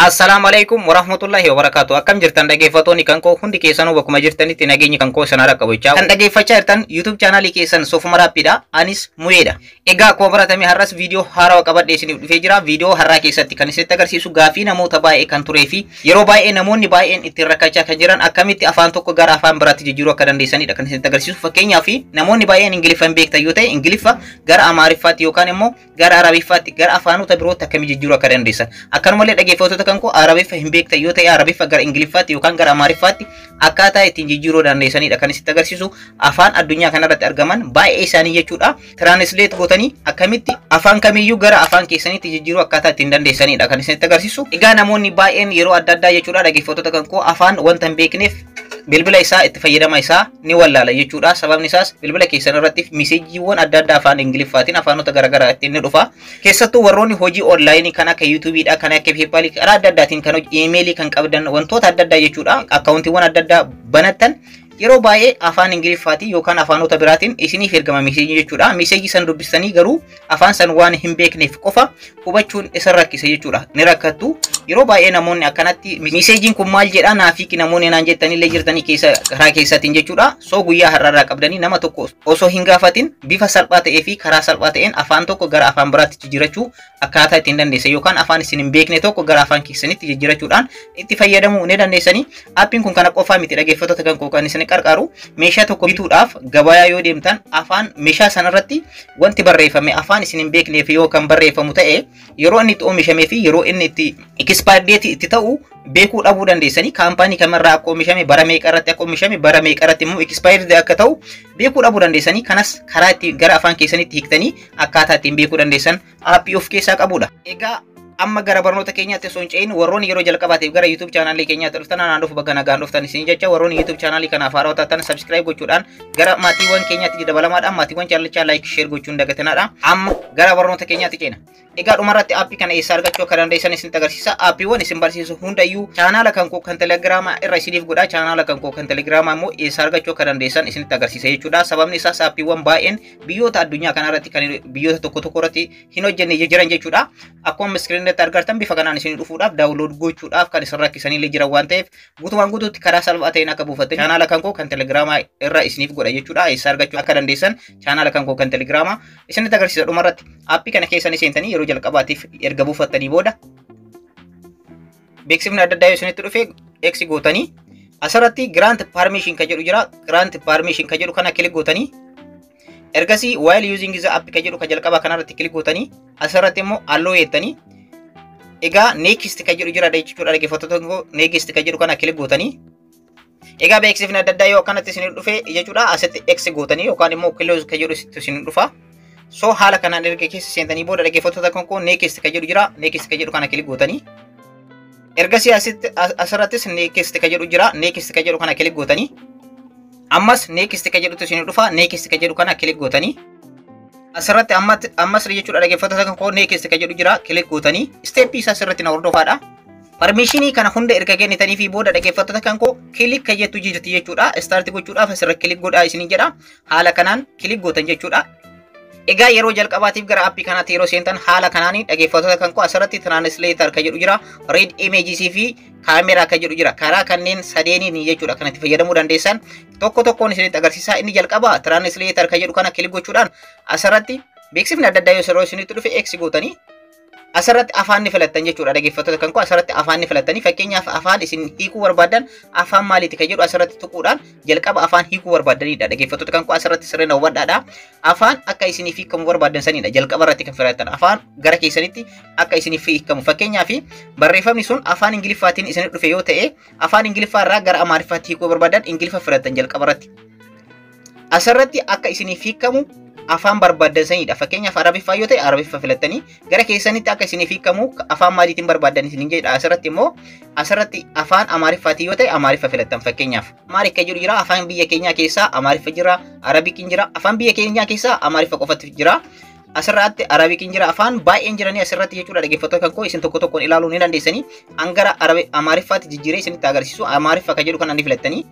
Assalaamu alaikum warahmatullahi wabarakatuh. Akkam jirtan, dhaggeeffattoonni kan koo hundi keessanuu? Bakkuma jirtanitti nageenyi kan koo sanarra qabachaa. Kan dhaggeeffachaa jirtan YouTube chaanaalii keessan Soofuma Raappiidha. Anis Muyeedha. Egaa akkuma baratame har'as viidiyoo haarawaa qabadhee isiniif dhufee jira. Viidiyoo har'aa keessatti kan isinitti agarsiisu gaafii namoota baay'ee kan turee fi yeroo baay'ee namoonni baay'een ittiin rakkachaa kan jiran, akkamitti afaan tokko gara afaan biraatti jijjiiruu akka dandeessanidha kan isinitti agarsiisu. Fakkeenyaaf, namoonni baay'een Ingiliffa hin beektan yoo ta'e, Ingiliffa gara Amaariffaatti yookaan immoo gara Arabiffaatti, gara afaanota birootti akkamitti jijjiiruu akka dandeessan. Akkanumallee dhaggeeffattoota kan koo, Arabiffa hin beektan yoo ta'e, Arabiffa gara Ingiliffaatti yookaan gara Amaariffaatti akkaataa ittiin jijjiiruu dandeessanidha kan isinitti agarsiisu. Afaan addunyaa kanarratti argaman baay'ee isaanii jechuudha. Translate gootanii akkamitti afaan kamiyyuu gara afaan keessaniitti jijjiiruu akkaataa ittiin dandeessanidha kan isinitti agarsiisu. Egaa namoonni baay'een yeroo adda addaa jechuudha, dhaggeeffattoota kan koo, afaan wanta hin beekneef bilbila isaa itti fayyadama isaa ni wallaala jechuudha. Sababni isaas bilbila keessan irratti miseejiiwwan adda addaa afaan Ingiliffaatiin, afaanota garaagaraa ittiin ni dhufa. Keessattuu warroonni hojii onlaayinii kan akka YouTubeiidha, kan akka PayPalii, karaa adda addaatiin kan iimeelii kan qabdan, wantoota adda addaa jechuudha. Akkaawuntiiwwan adda addaa banattan yeroo baay'ee afaan Ingiliffaatiin yookaan afaanota biraatiin isiniif ergama miseejii jechuudha. Miseejii san dubbistanii garuu afaan san waan hin beekneef qofa hubachuun isin rakkisa jechuudha. Ni rakkattu. Yeroo baay'ee namoonni akkanatti "Miseejiin kun maal jedha naafii?" namoonni naan jettanillee jirtanii keessa karaa keessaatiin jechuudha. So guyyaa har'aarraa qabdanii nama tokko osoo hin gaafatin bifa salphaa ta'ee fi karaa salphaa ta'een afaan tokko gara afaan biraatti jijjiirachuu akkaataa ittiin dandeessan yookaan afaan isin hin beekne tokko gara afaan keessanitti jijjiirachuudhaan itti fayyadamuu ni dandeessanii. Aappiin kun kana qofaa miti, dhaggeeffattoota kan koo, kan isin qarqaaru. Meeshaa tokko bituudhaaf gabayaa yoo deemtan, afaan meeshaa sanarratti wanti barreeffame afaan isin hin beekneef yoo kan barreeffamu ta'e, yeroo inni itti oomishamee fi yeroo inni itti expired date itti ta'u beekuu dhabuu dandeessanii, kaampaanii kamirraa akka oomishame, bara meeqa irratti akka oomishame, bara meeqa irratti immoo expired akka ta'u beekuu dhabuu dandeessanii, kanas karaa itti gara afaan keessanitti hiiktanii akkaataa ittiin beekuu dandeessan aappii of keessaa qabudha. Egaa amma gara barnoota keenyaatti osoo hin ce'in, warroonni yeroo jalqabaatiif gara YouTube chaanaalii keenyaatti dhuftan, anaan dhufu, bakka nagaan dhuftan isin jecha. Warroonni YouTube chaanaalii kanaaf haarawaa taatan subscribe gochuudhaan gara maatiiwwan keenyaatti dabalamaadhaan, maatiiwwan chaanalichaa like, share gochuun dagatanaadha. Amma gara barnoota keenyaatti ceena. Egaa dhumarratti aappii kana eessaa argachuu akka dandeessan isinitti agarsiisa. Aappiiwwan isin barsiisu hundayyuu chaanaala kan koo kan Telegiraamaa irra isiniif godha. Chaanaala kan koo kan Telegiraamaa immoo eessaa argachuu akka dandeessan isinitti agarsiisa jechuudha. Sababni isaas aappiiwwan baay'een biyyoota addunyaa kanarratti kan biyyoota tokko tokko irratti hin hojjenne jiran jechuudha. Akkuma iskiriinirratti argartan bifa kanaan isin dhufuudhaaf, download gochuudhaaf kan isin rakkisanillee jiran waan ta'eef, guutumaan guutuutti karaa salphaa ta'een akka buufattan chaanaala kan koo kan Telegiraamaa irra isiniif godha jechuudha. Eessaa argachuu akka dandeessan chaanaala kan koo kan Telegiraamaa isinitti agarsiisa dhumarratti. Aappii kana keessan seentanii yeroo jalqabaatiif erga buufattanii booda, beeksifni adda addaa yoo isinitti dhufe X gootanii, asirratti "grant permission" kan jedhu jira. "Grant permission" kan jedhu kana click gootanii, ergasii "while using the app" kan jedhu kan jalqabaa kanarratti click gootanii, asirratti immoo "allow" jettanii, egaa "next" kan jedhu jira jechuudha, dhaggeeffattoota koo. "Next" kan jedhu kana click gootanii, egaa beeksifni adda addaa yoo akkanatti isin dhufe jechuudha, asitti X gootanii yookaan immoo "close" kan jedhu isin dhufa. So haala kanaan erga keessa seentanii booda, dhaggeeffattoota kan koo, "next" kan jedhu jira. "Next" kan jedhu kana click gootanii, ergasii asitti asirrattis "next" kan jedhu jira. "Next" kan jedhu kana click gootanii, ammas "next" kan jedhutu isin dhufa. "Next" kan jedhu kana click gootanii, asirratti ammas jechuudha, dhaggeeffattoota kan koo, "next" kan jedhu jira. Click gootanii steppii isaa asirratti na hordofaadha. Permissionii kana hunda erga kennitanii fi booda, dhaggeeffattoota kan koo, "click" kan jettu jirti jechuudha. Start gochuudhaaf asirra "click" godhaa isiniin jedha. Haala kanaan click gootan jechuudha. Egaa yeroo jalqabaatiif gara aappii kanaatti yeroo seentan haala kanaan, dhaggeeffattoota kan koo, asirratti "translator" kan jedhu jira. "Read images" fi "kaameraa" kan jedhu jira. Karaa kanneen sadeeniin jechuudha kan itti fayyadamuu dandeessan. Tokko tokkoon isinitti agarsiisa. Inni jalqabaa "translator" kan jedhu kana click gochuudhaan, asirratti beeksifni adda addaa yeroo isinitti dhufe X gootanii, asirratti afaan ni filattan jechuudha, dhaggeeffattoota kan koo. Asirratti afaan ni filattanii, fakkeenyaaf afaan isin hiikuu barbaadan afaan maaliiti kan jedhu asirratti tuquudhaan jalqaba afaan hiikuu barbaadanidha, dhaggeeffattoota kan koo. Asirratti sirriin hubadhaadha. Afaan akka isiniif hiikamu barbaadan sanidha jalqaba irratti kan filattan, afaan gara keessanitti akka isiniif hiikamu. Fakkeenyaaf, barreeffamni sun afaan Ingiliffaatiin isin dhufe yoo ta'e, afaan Ingiliffaa irraa gara Amaariffaatti hiikuu barbaadan Ingiliffa filattan jalqaba irratti. Asirratti akka isiniif hiikamu afaan barbaadan sanidha. Fakkeenyaaf, Arabiffaa yoo ta'e Arabiffa filattanii, gara keessanitti akka isiniif hiikamu afaan maaliitiin barbaadan isiniin jedha. Asirratti immoo asirratti afaan Amaariffaatiin yoo ta'e Amaariffa filattan fakkeenyaaf. Amaariffa jedhu jira. Afaan biyya keenyaa keessaa Amaariffa jira, Arabikiin jira. Afaan biyya keenyaa keessaa Amaariffa qofatu jira. Asirratti Arabikiin jira, afaan baay'een jiranii asirratti jechuudha, dhaggeeffattoota kan koo. Isin tokko tokkoon ilaaluu ni dandeessanii. An gara Amaariffaatti jijjiiree isinitti agarsiisu. Amaariffa kan jedhu kana ni filattanii.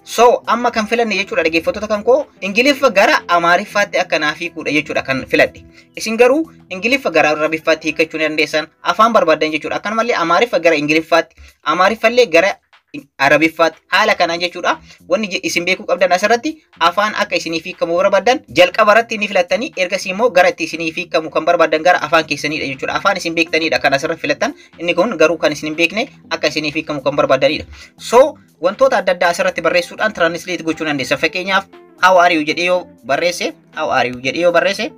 So amma kan filanne jechuudha, dhaggeeffattoota kan koo, Ingiliffa gara Amaariffaatti akka naaf hiikuudha jechuudha kan filadhe. Isin garuu Ingiliffa gara Arabiffaatti hiikkachuu ni dandeessan, afaan barbaadan jechuudha. Akkanumallee Amaariffa gara Ingiliffaatti, Amaariffallee gara Arabiffaatti haala kanaan jechuudha. Wanni isin beekuu qabdan asirratti afaan akka isiniif hiikamu barbaadan jalqaba irratti ni filattanii, ergasii immoo gara itti isiniif hiikamu kan barbaadan gara afaan keessaniidha jechuudha. Afaan isin beektanidha kan asirratti filattan. Inni kun garuu kan isin hin beekne akka isiniif hiikamu kan barbaadanidha. So wantoota adda addaa asirratti barreessuudhaan translate gochuu dandeessan. Fakkeenyaaf "how are you" jedhee yoo barreesse, "how are you" jedhee yoo barreesse,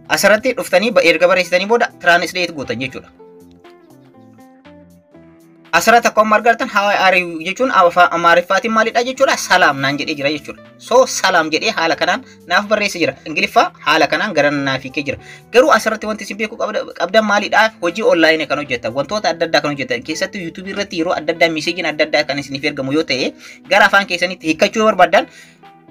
asirratti dhuftanii erga barreessitanii booda translate gootan jechuudha. Asirratti akkuma argartan "how are you" jechuun afaan Amaariffaatiin maalidha jechuudha? Salaam naan jedhee jira jechuudha. So salaam jedhee haala kanaan naaf barreessee jira. Ingiliffaa haala kanaan gara naaf hiikee jira. Garuu asirratti wanti isin beekuu qabdan maalidha? Hojii onlaayinii kan hojjetan, wantoota adda addaa kan hojjetan, keessattuu YouTubeii irratti yeroo adda addaa messageiin adda addaa kan isiniif ergamu yoo ta'e, gara afaan keessanitti hiikkachuu yoo barbaadan,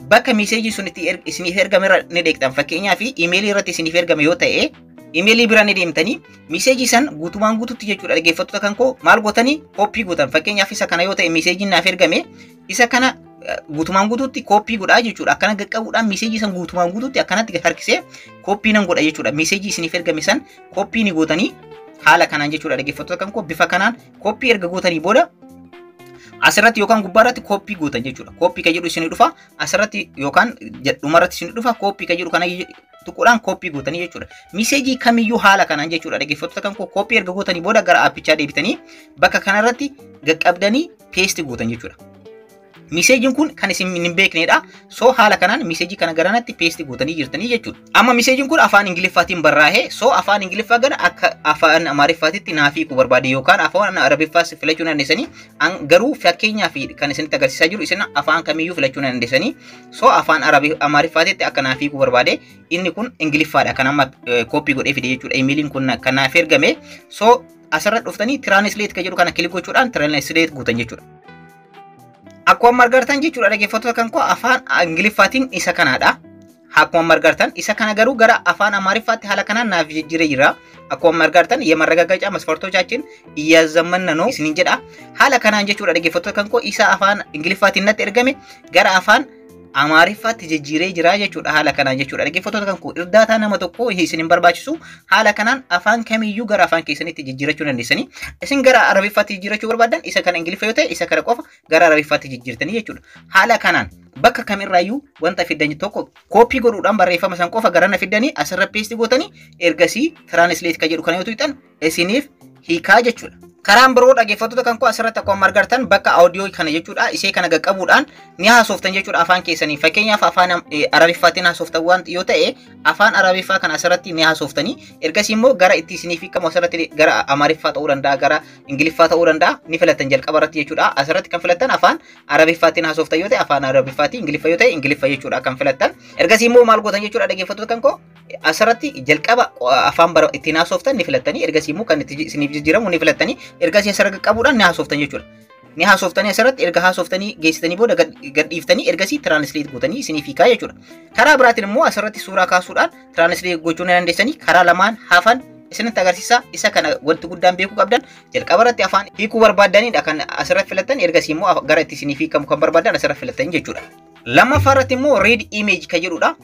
bakka messageii sun itti isiniif ergame irra ni deeqxan. Fakkeenyaaf imeelii irratti isiniif ergame yoo ta'e, imeelii bira ni deemtanii messageii san guutumaan guututti jechuudha, dhaggeeffattoota kan koo, maal gootanii? Copy gootan. Fakkeenyaaf isa kana yoo ta'e messageiin naaf ergame, isa kana guutumaan guututti copy godhaa jechuudha. Akkana qaqqabuudhaan messageii san guutumaan guututti akkanatti harkisee copy nan godha jechuudha. Messageii isiniif ergame san copy ni gootanii haala kanaan jechuudha, dhaggeeffattoota kan koo. Bifa kanaan copy erga gootanii booda asirratti yookaan gubbaarratti copy gootan jechuudha. Copy kan jedhu isinii dhufa asirratti yookaan dhumarratti isinii dhufa. Copy kan jedhu kana tuquudhaan copy gootanii jechuudha. Messageii kamiyyuu haala kanaan jechuudha, dhaggeeffattoota kan koo, copy erga gootanii booda gara aappichaa deebitanii bakka kanarratti qaqqabdanii paste gootan jechuudha. Messageiin kun kan isin hin beeknedha. So haala kanaan messageii kana garanatti paste gootanii jirtanii jechuudha. Amma messageiin kun afaan Ingiliffaatiin barraa'ee, so afaan Ingiliffaa gara akka afaan Amaariffaatitti naaf hiikuu barbaade yookaan afaan Arabiffaas filachuu dandeessanii, garuu fakkeenyaaf kan isinitti agarsiisaa jiru, isin afaan kamiyyuu filachuu dandeessanii. So afaan Amaariffaatitti akka naaf hiikuu barbaade, inni kun Ingiliffaadha kan amma copy godhee fide jechuudha. Imeeliin kun kan naaf ergame. So asirra dhuftanii translate kan jedhu kana click gochuudhaan translate gootan jechuudha. Akkuma argartan jechuudha, dhaggeeffattoota kan koo, afaan Ingiliffaatiin isa kanaadha. Akkuma argartan isa kana garuu gara afaan Amaariffaatti haala kanaan naaf jijjiiree jira. Akkuma argartan የማረጋገጫ መስፈርቶቻችን እያዘመነ ነው isiniin jedha. Haala kanaan jechuudha, dhaggeeffattoota kan koo, isa afaan Ingiliffaatiin natti ergame gara afaan Amaariffaatti jijjiiree jira jechuudha haala kanaan jechuudha. Dhaggeeffattoota kan koo, irdaataa nama tokko isin hin barbaachisu. Haala kanaan afaan kamiyyuu gara afaan keessanitti jijjiirachuu dandeessanii. Isin gara Arabiffaatti jijjiirachuu barbaadan, isa kana Ingiliffa yoo ta'e isa kana qofa gara Arabiffaatti jijjiirtanii jechuudha. Haala kanaan bakka kamirraayyuu wanta fiddan tokko copy godhuudhaan barreeffama san qofa garana fiddanii asirra paste gootanii ergasii translate kan jedhu kana yoo tuqxan isiniif hiikaa jechuudha. Karaan biroo, dhaggeeffattoota kan koo, asirratti akkuma argartan bakka audio kana jechuudha, isee kana qaqqabuudhaan ni haasoftan jechuudha afaan keessanii. Fakkeenyaaf afaan Arabiffaatiin haasoftan waan yoo ta'e, afaan Arabiffaa kana asirratti ni haasoftanii, ergasii immoo gara itti isiniif hiikamu asirratti gara Amaariffaa ta'uu danda'a, gara Ingiliffaa ta'uu danda'a, ni filattan jalqaba irratti jechuudha. Asirratti kan filattan afaan Arabiffaatiin haasoftan yoo ta'e afaan Arabiffaatiin, Ingiliffa yoo ta'e Ingiliffa jechuudha kan filattan. Ergasii immoo maal gootan jechuudha, dhaggeeffattoota kan koo? Asirratti jalqaba afaan ittiin haasoftan ni filattanii, ergasii immoo kan itti isiniif jijjiiramu ni filattanii, ergasii asirra qaqqabuudhaan ni haasoftan jechuudha. Ni haasoftanii asirratti erga haasoftanii geessitanii booda gad dhiiftanii ergasii translate gootanii isiniif hiikaa jechuudha. Karaa biraatiin immoo asirratti suuraa kaasuudhaan translate gochuu ni dandeessanii. Karaa lamaan hafan isinitti agarsiisa. Isa kana wanti guddaan beekuu qabdan, jalqaba irratti afaan hiikuu barbaaddanidha kan asirratti filattan, ergasii immoo gara itti isiniif hiikamu kan barbaadan asirratti filattan jechuudha. Lammaffaa irratti immoo read image kan jedhudha.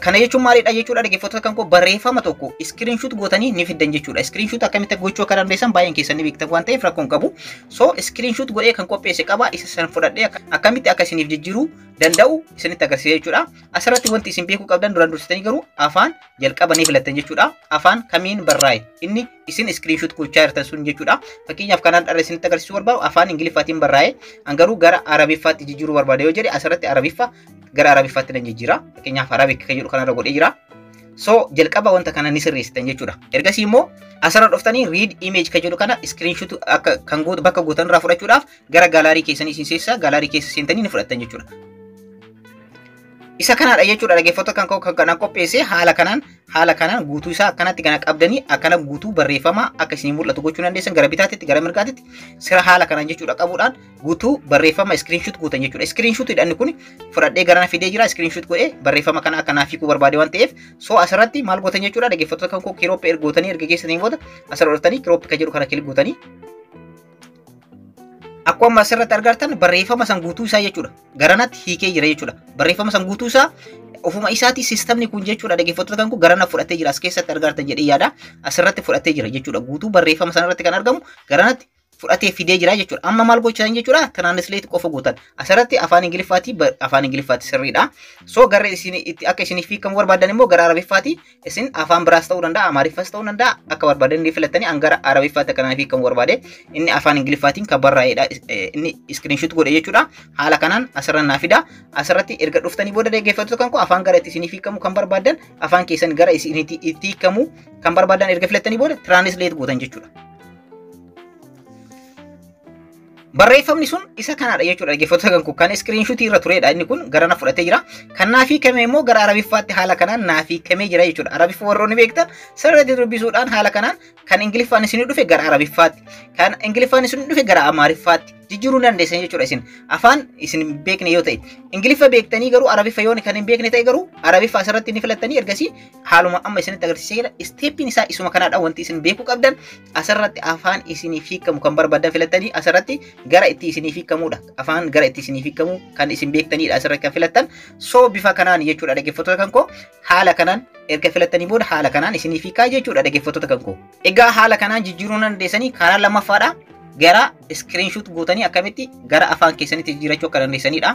Kana jechuun maalidha jechuudha, dhaggeeffattoota kan koo? Barreeffama tokko screenshot gootanii ni fiddan jechuudha. Screenshot akkamitti gochuu akka dandeessan baay'een keessan ni beektan waan ta'eef rakkoon qabu. So screenshot godhee kan qopheesse qaba, isa san fudhadhee akkamitti akka isiniif jijjiiruu danda'u isinitti agarsiisa jechuudha. Asirratti wanti isin beekuu qabdan, duraan dursitanii garuu afaan jalqaba ni filattan jechuudha. Afaan kamiin barraa'e inni isin screenshot gochaa jirtan sun jechuudha. Fakkeenyaaf kanaan dhala isinitti agarsiisuu barbaadu afaan Ingiliffaatiin barraa'e, an garuu gara Arabiffaatti jijjiiruu barbaade yoo jedhe, asirratti Arabiffa gara Arabiffaatti nan jijjiira. Fakkeenyaaf Arabic kan jedhu kanarra godhee jira. So jalqaba wanta kana ni sirreessitan jechuudha. Ergasii immoo asirra dhuftanii read image kan jedhu kana screenshot akka kan bakka gootan irraa fudhachuudhaaf gara gallery keessanii isin seessa, gallery keessa seentanii ni fudhattan jechuudha. Isa kanaadha jechuudha, dhaggeeffattoota kan kana qopheesse. Haala kanaan guutuu isaa akkanatti kana qabdanii akkana guutuu barreeffama akka isin mul'atu gochuu dandeessan, gara bitaatitti gara mirgaatitti sira haala kanaan jechuudha qabuudhaan guutuu barreeffama screenshot guutan jechuudha. Screenshot hidhanni kun fudhadhee garana fidee jira, screenshot godhee barreeffama kana akka naaf hiikuu barbaade waan ta'eef. So asirratti maal gootan jechuudha, dhaggeeffattoota kan koo? Crop ergootanii erga geessanii booda asirra dhuftanii crop kan jedhu kana click gootanii akkuma argartan jechuudha, dhaggeeffattoota kan koo, afaan Ingiliffaatiin barreeffamni kun Akkuma asirratti argartan barreeffama san guutuu isaa jechuudha. Garanatti hiikee jira jechuudha. Barreeffama san guutuu isaa ofuma isaatii sistamni kun jechuudha, dhaggeeffattoota kan kun, garana fudhatee jira. As keessatti argartan jedhee yaada. Asirratti fudhatee jira jechuudha. Guutuu barreeffama sanarratti kan argamu garanatti fudhatee fidee jira jechuudha. Amma maal gochaa jechuudha? Translate qofa gootan. Asirratti afaan Ingiliffaati, afaan Ingiliffaati sirriidha. So gara isin itti akka isiniif hiikamu barbaadan immoo gara Arabiffaati. Isin afaan biraas ta'uu danda'a, Amaariffas ta'uu danda'a. Akka barbaadan ni filattanii. An gara Arabiffaatti akkanaaf hiikamu barbaade. Inni afaan Ingiliffaatiin kan barraa'edha. Inni screenshot godhe jechuudha. Haala kanaan asirra naa fida. Asirratti erga dhuftanii booda, dhaggeeffattoota kan koo, afaan gara itti isiniif hiikamu kan barbaadan, afaan keessan gara isin itti hiikamu kan barbaadan erga filattanii booda translate gootan jechuudha. Barreeffamni sun isa kanaadha jechuudha, dhaggeeffattoota kan koo, kan screenshotii irra turedha. Inni kun gara na fudhatee jira. Kan naaf hiikame immoo gara Arabiffaatti haala kanaan naaf hiikamee jira jechuudha. Arabiffa warroonni beektan sirriitti dubbisuudhaan haala kanaan kan Ingiliffaan isinii dhufe gara Arabiffaatti, kan Ingiliffaan isinii dhufe gara Amaariffaatti jijjiiruu dandeessan jechuudha. Isin afaan isin hin beekne yoo ta'e, Ingiliffa beektanii garuu Arabiffa yoo kan hin beekne ta'e, garuu Arabiffa asirratti ni filattanii ergasii haaluma amma isinitti agarsiisee jira. Steppiin isaa isuma kanaadha. Wanti isin beekuu qabdan asirratti afaan isiniif hiikamu kan barbaadan filattanii asirratti gara itti isiniif hiikamudha. Afaan gara itti isiniif hiikamu kan isin beektanidha asirratti kan filattan. So bifa kanaan jechuudha, dhaggeeffattoota kan koo, haala kanaan erga filattanii booda haala kanaan isiniif hiikaa jechuudha, dhaggeeffattoota kan koo. Egaa haala kanaan jijjiiruu dandeessanii. Karaa lammaffaadha. Gara screenshot gootanii akkamitti gara afaan keessanitti jijjiirachuu akka dandeessanidha.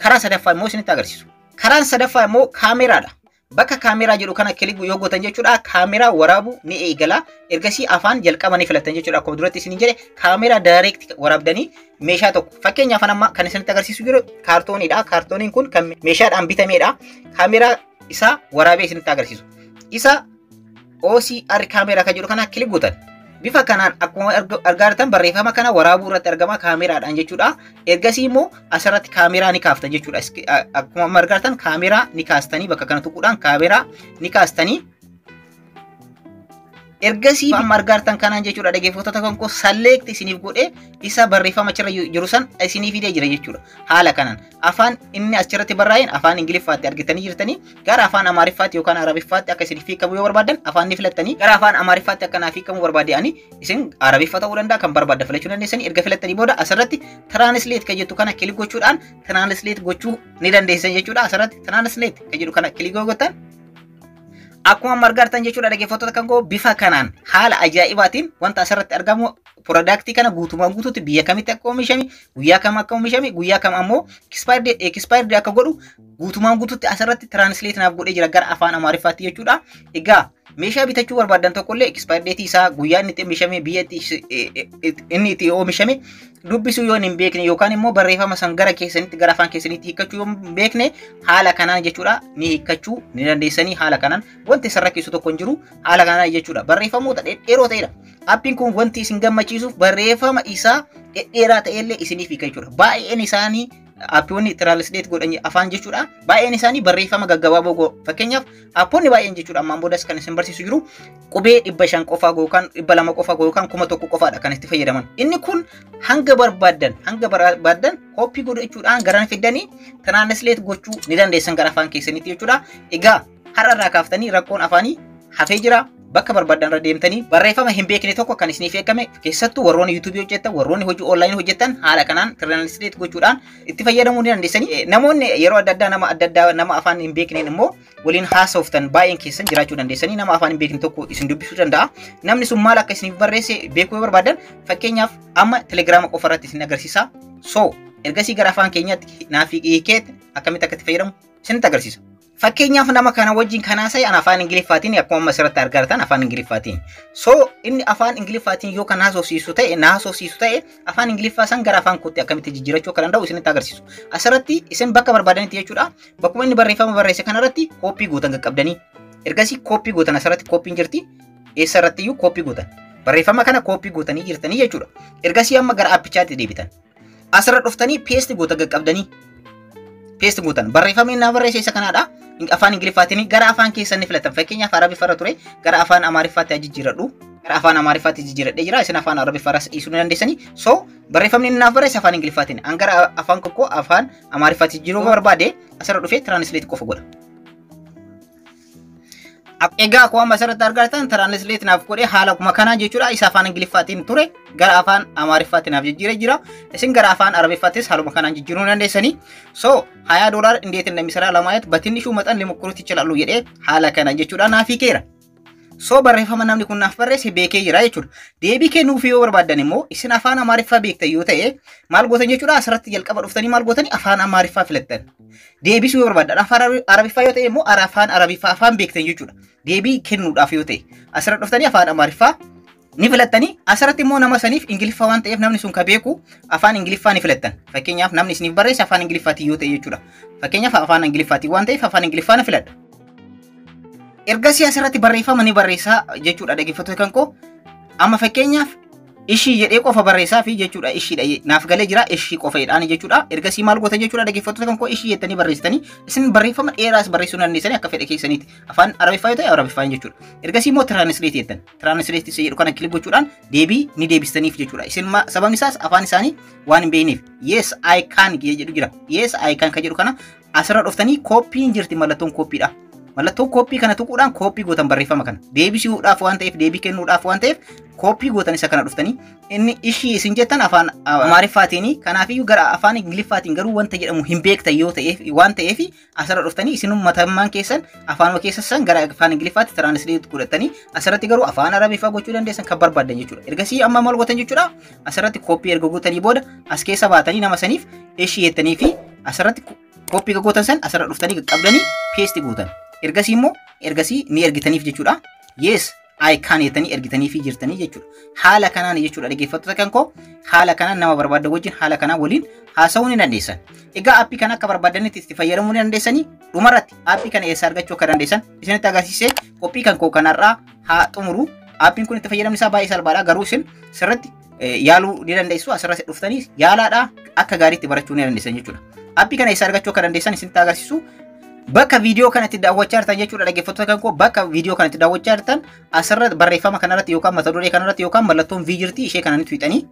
Karaa sadaffaa immoo isinitti agarsiisu. Karaan sadaffaa immoo kaameraadha. Bakka kaameraa jedhu kana click yoo gootan jechuudha, kaameraa waraabuu ni eegala. Ergasii afaan jalqaba ni filattan jechuudha. Akkuma duratti isiniin jedhe, kaameraa direct waraabdanii meeshaa tokko. Fakkeenyaaf amma kan isinitti agarsiisu jiru kaartooniidha. Kaartooniin kun kan meeshaadhaan bitamedha. Kaameraa isaa waraabee isinitti agarsiisu. Isa OCR kaameraa kan jedhu kana click gootan. Bifa kanaan akkuma argaa jirtan barreeffama kana waraabuu irratti argama kaameraadhaan jechuudha. Ergasii immoo asirratti kaameraa ni kaaftan jechuudha. Akkuma amma argaa jirtan kaameraa ni kaastanii, bakka kana tuquudhaan kaameraa ni kaastanii. Ergasii amma argaa jirtan kanaan jechuudha, dhaggeeffattoota kan koo, select isiniif godhee isa barreeffama achirra jiru san isinii fidee jira jechuudha. Haala kanaan afaan inni achirratti barraa'een afaan Ingiliffaatti argitanii jirtanii, gara afaan Amaariffaatti yookaan Arabiffaatti akka isiniif hiikamu yoo barbaadan afaan ni filattanii. Gara afaan Amaariffaatti akka naaf hiikamu barbaade ani, isin Arabiffa ta'uu danda'a, kan barbaaddan filachuu dandeessanii. Erga filattanii booda asirratti translate kan jettu kana click gochuudhaan translate gochuu ni dandeessan jechuudha. Asirratti translate kan jedhu kana click gootan, akkuma amma argartan jechuudha, dhaggeeffattoota kan koo, bifa kanaan haala ajaa'ibaatiin wanta asirratti argamu, productii kana guutumaan guutuutti biyya kamitti akka oomishame, guyyaa kam akka oomishame, guyyaa kam ammoo expired akka godhu guutumaan guutuutti asirratti translate naaf godhee jira gara afaan Amaariffaatti jechuudha. Egaa meeshaa bitachuu barbaadan tokkollee expired date isaa, guyyaa inni itti oomishame, biyya inni itti oomishame dubbisuu yoo hin beekne yookaan immoo barreeffama san gara keessanitti, gara afaan keessanitti hiikkachuu yoo hin beekne, haala kanaan jechuudha ni hiikkachuu ni dandeessanii. Haala kanaan wanti isin rakkisu tokko hin jiru haala kanaan jechuudha. Barreeffamoota dhedheeroo ta'edha. Appiin kun wanti isin gammachiisuuf barreeffama isaa dhedheeraa ta'ellee isiniif hiika jechuudha. Baay'een isaanii appiiwwan translate godhan afaan jechuudha. Baay'een isaanii barreeffama gaggabaaboo, fakkeenyaaf appoonni baay'een jechuudha, ammaan boodas kan isin barsiisu jiru, qubee 500 qofaa yookaan 200 qofaa yookaan 1000 qofaadha kan itti fayyadaman. Inni kun hanga barbaaddan copy godhachuudhaan gara fiddanii translate gochuu ni dandeessan gara afaan keessanitti jechuudha. Egaa har'a irraa kaaftanii rakkoon afaanii hafee jira. Bakka barbaadan irra deemtanii barreeffama hin beekne tokko kan isiniif eegame, keessattuu warroonni YouTubeii hojjetan, warroonni hojii onlineii hojjetan, haala kanaan translate gochuudhaan itti fayyadamuu ni dandeessanii. Namoonni yeroo adda addaa nama adda addaa, nama afaan hin beekneen immoo waliin haasoftan baay'een keessan jiraachuu dandeessanii. Nama afaan hin beekne tokko isin dubbisuu danda'a. Namni sun maal akka isiniif barreesse beekuu yoo barbaadan, fakkeenyaaf amma Telegiraama qofa irratti isin agarsiisa. So ergasii gara afaan keenyaatti naaf hiikee akkamitti akka itti fayyadamu isinitti agarsiisa. Fakkeenyaaf nama kana wajjin kan haasa'e an afaan Ingiliffaatiin, akkuma amma asirratti argartan afaan Ingiliffaatiin. So inni afaan Ingiliffaatiin yoo kan haasofsiisu ta'e, na haasofsiisu ta'e, afaan Ingiliffaa san gara afaan kootti akkamitti jijjiirachuu akka danda'u isinitti agarsiisu. Asirratti isin bakka barbaadanitti jechuudha. Bakkuma inni barreeffama barreesse kanarratti copy gootan qaqqabdanii. Ergasii copy gootan, asirratti copyn jirti. Eessa irratti iyyuu copy gootan. Barreeffama kana copy gootanii jirtanii jechuudha. Ergasii amma gara appichaatti deebitan. Asirra dhuftanii paste gootan qaqqabdanii. Paste gootan. Barreeffamni inni barreesse isa kanaadha. Afaan Ingiliffaatiin gara afaan keessan ni filatan. Fakkeenyaaf Arabiffarra ture, gara afaan Amaariffaatti jijjiiradhu. Gara afaan Amaariffaatti jijjiiradhee jira. Isin afaan Arabiffaarras dhiisuu ni dandeessanii. So barreeffamni inni naaf barreesse afaan Ingiliffaatiin. An gara afaan tokko afaan Amaariffaatti jijjiiruu barbaade, asirra dhufee translate qofa godha. Egaa akkuma asirratti argattan translate naaf godhee haala akkuma kanaa jechuudha. Isa afaan Ingiliffaatiin ture gara afaan Amaariffaatti naaf jijjiiree jira. Isin gara afaan Arabiffaattis haaluma kanaan jijjiiruu dandeessanii. So ሀያ ዶላር እንዴት እንደሚሰራ ለማየት በትንሹ መጠን ሊሞክሩት ይችላሉ jedhee haala kana jechuudha naaf hiikeera. So barreeffama namni kun naaf barreesse beekee jira jechuudha. Deebii kennuuf yoo barbaaddan immoo isin afaan Amaariffaa beektan yoo ta'e maal gootan jechuudha? Asirratti jalqaba dhuftanii maal gootanii? Afaan Amaariffaa filattan. Deebisuu yoo barbaaddan, afaan Arabiffaa yoo ta'e immoo afaan Arabiffaa afaan beektan jechuudha. Deebii kennuudhaaf yoo ta'e asirratti dhuftanii afaan Amaariffaa ni filattanii. Asirratti immoo nama saniif Ingiliffaa waan ta'eef namni sun ka beeku afaan Ingiliffaa ni filattan. Fakkeenyaaf, namni isiniif barreesse afaan Ingiliffaatiin yoo ta'e jechuudha. Fakkeenyaaf, afaan Ingiliffaatiin waan ta'eef afaan Ingiliffaa ni filadha. Ergasii asirratti barreeffama ni barreessaa jechuudha, dhaggeeffattoota kan koo. Amma fakkeenyaaf ishii jedhee qofa barreessaa fi jechuudha, ishiidha naaf galee jira, ishii qofa jedhaan jechuudha. Ergasii maal goota jechuudha, dhaggeeffattoota kan koo? Ishii jettanii barreessitanii, isin barreeffama dheeraas barreessuu dandeessanii akka fedha keessaniiti. Afaan Arabiffaa yoo ta'e Arabiffaan jechuudha. Ergasii immoo translate jettan. Translate jedhu kana click gochuudhaan deebii ni deebistaniif jechuudha. Isin sababni isaas afaan isaanii waan hin beekneef. "Yes, I can" jedhu jira. "Yes, I can" kan jedhu kana asirra dhuftanii kooppiin jirti, mallattoon kooppiidha. Mallattoo kooppii kana tuquudhaan kooppii gootan barreeffama kana. Deebisuudhaaf waan ta'eef, deebii kennuudhaaf waan ta'eef kooppii gootan. Isa kana dhuftanii inni ishii isin jettan afaan Amaariffaatiin, kanaafiyyuu gara afaan Ingiliffaatiin garuu wanta jedhamu hin beektan yoo ta'eef waan ta'eef asirra dhuftanii isin matammaan keessan afaanuma keessa san gara afaan Ingiliffaatti translate godhatanii asirratti garuu afaan Arabiffaa gochuu dandeessan kan barbaaddan jechuudha. Ergasii amma maal gootan jechuudha? Asirratti kooppii erga gootanii booda as keessa baatanii nama saniif ishii jettanii fi asirratti kooppii gootan san asirra dhuftanii qaqqabdanii paste gootan. Ergasii immoo ergasii ni ergitaniif jechuudha. "Yes, I can" jettanii ergitaniifii jirtanii jechuudha. Haala kanaan jechuudha, dhaggeeffattoota kan koo, haala kanaan nama barbaaddan wajjin haala kanaan waliin haasa'uu ni dandeessan. Egaa aappii kana akka barbaadanitti itti fayyadamuu ni dandeessanii. Dhumarratti aappii kana eessaa argachuu akka dandeessan isinitti agarsiisee qophii kan koo kanarraa haa xumuru. Aappiin kun itti fayyadamni isaa baay'ee salphaadha, garuu isin sirriitti yaaluu ni dandeessu. Asirratti dhuftanii yaalaadha, akka gaariitti barachuu ni dandeessan jechuudha. Aappii kana eessaa argachuu akka dandeessan isinitti agarsiisu. Bakka viidiyoo kanatti daawwachaa jirtan jechuudha, dhaggeeffattoota kan koo, bakka viidiyoo kanatti daawwachaa jirtan asirra barreeffama kanarratti yookaan mata duree kanarratti yookaan mallattoon V jirti, ishee kana ni tuqxanii.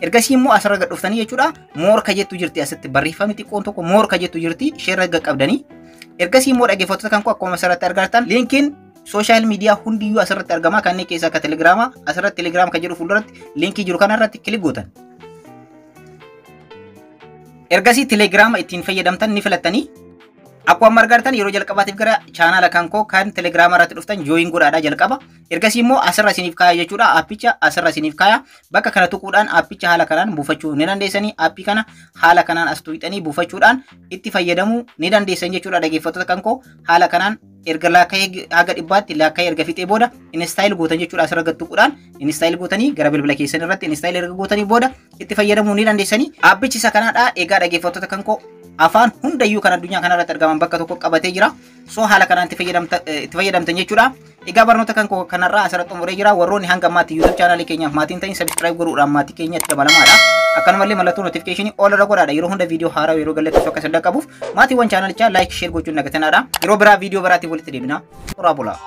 Ergasii immoo asirra gad dhuftanii jechuudha, more ka jettu jirti, asitti barreeffamni xiqqoon tokko more ka jettu jirti, isheerra gad qabdanii. Ergasii immoo, dhaggeeffattoota kan koo, akkuma asirratti argattan liinkiin social media hundiyyuu asirratti argama. Kanneen keessaa akka Telegiraamaa asirratti Telegram kan jedhu fuulduratti liinkii jiru kanarratti click gootan. Ergasii Telegiraama ittiin fayyadamtan ni filattanii. Akkuma argartan yeroo jalqabaatiif gara chaanaala kan koo kan Telegiraama irratti dhuftan join godhaadha jalqaba. Ergasii immoo asirra isiniif kaaya jechuudha. Aappicha asirra isiniif kaaya. Bakka kana tuquudhaan aappicha haala kanaan buufachuu ni dandeessanii. Aappii kana haala kanaan as tuqxanii buufachuudhaan itti fayyadamuu ni dandeessan jechuudha, dhaggeeffattoota kan koo. Haala kanaan erga laakka'ee haga 100tti laakka'ee erga fixee booda install gootan jechuudha. Asirra gad tuquudhaan install gootanii gara bilbila keessan irratti install erga gootanii booda itti fayyadamuu ni dandeessanii. Aappichi isa kanaadha. Egaa dhaggeeffattoota kan koo, afaan hundayyuu kan addunyaa kanarratti argaman bakka tokko qabatee jira. So haala kanaan itti fayyadamtan jechuudha. Egaa barnoota kan koo kanarraa asirratti xumuree jira. Warroonni hanga ammaatti YouTube chaanaalii keenyaaf maatiin ta'in subscribe godhuudhaan maatii keenya itti dabalamaadha. Akkanumallee mallattoo notification all irra godhaadha. Yeroo hunda viidiyoo haaraa yeroo gallattu akka isin dhaqqabuuf maatiiwwan chaanalichaa like, share gochuun dagatanaadha. Yeroo biraa viidiyoo biraatiin walitti deebina. Toraa bulaa.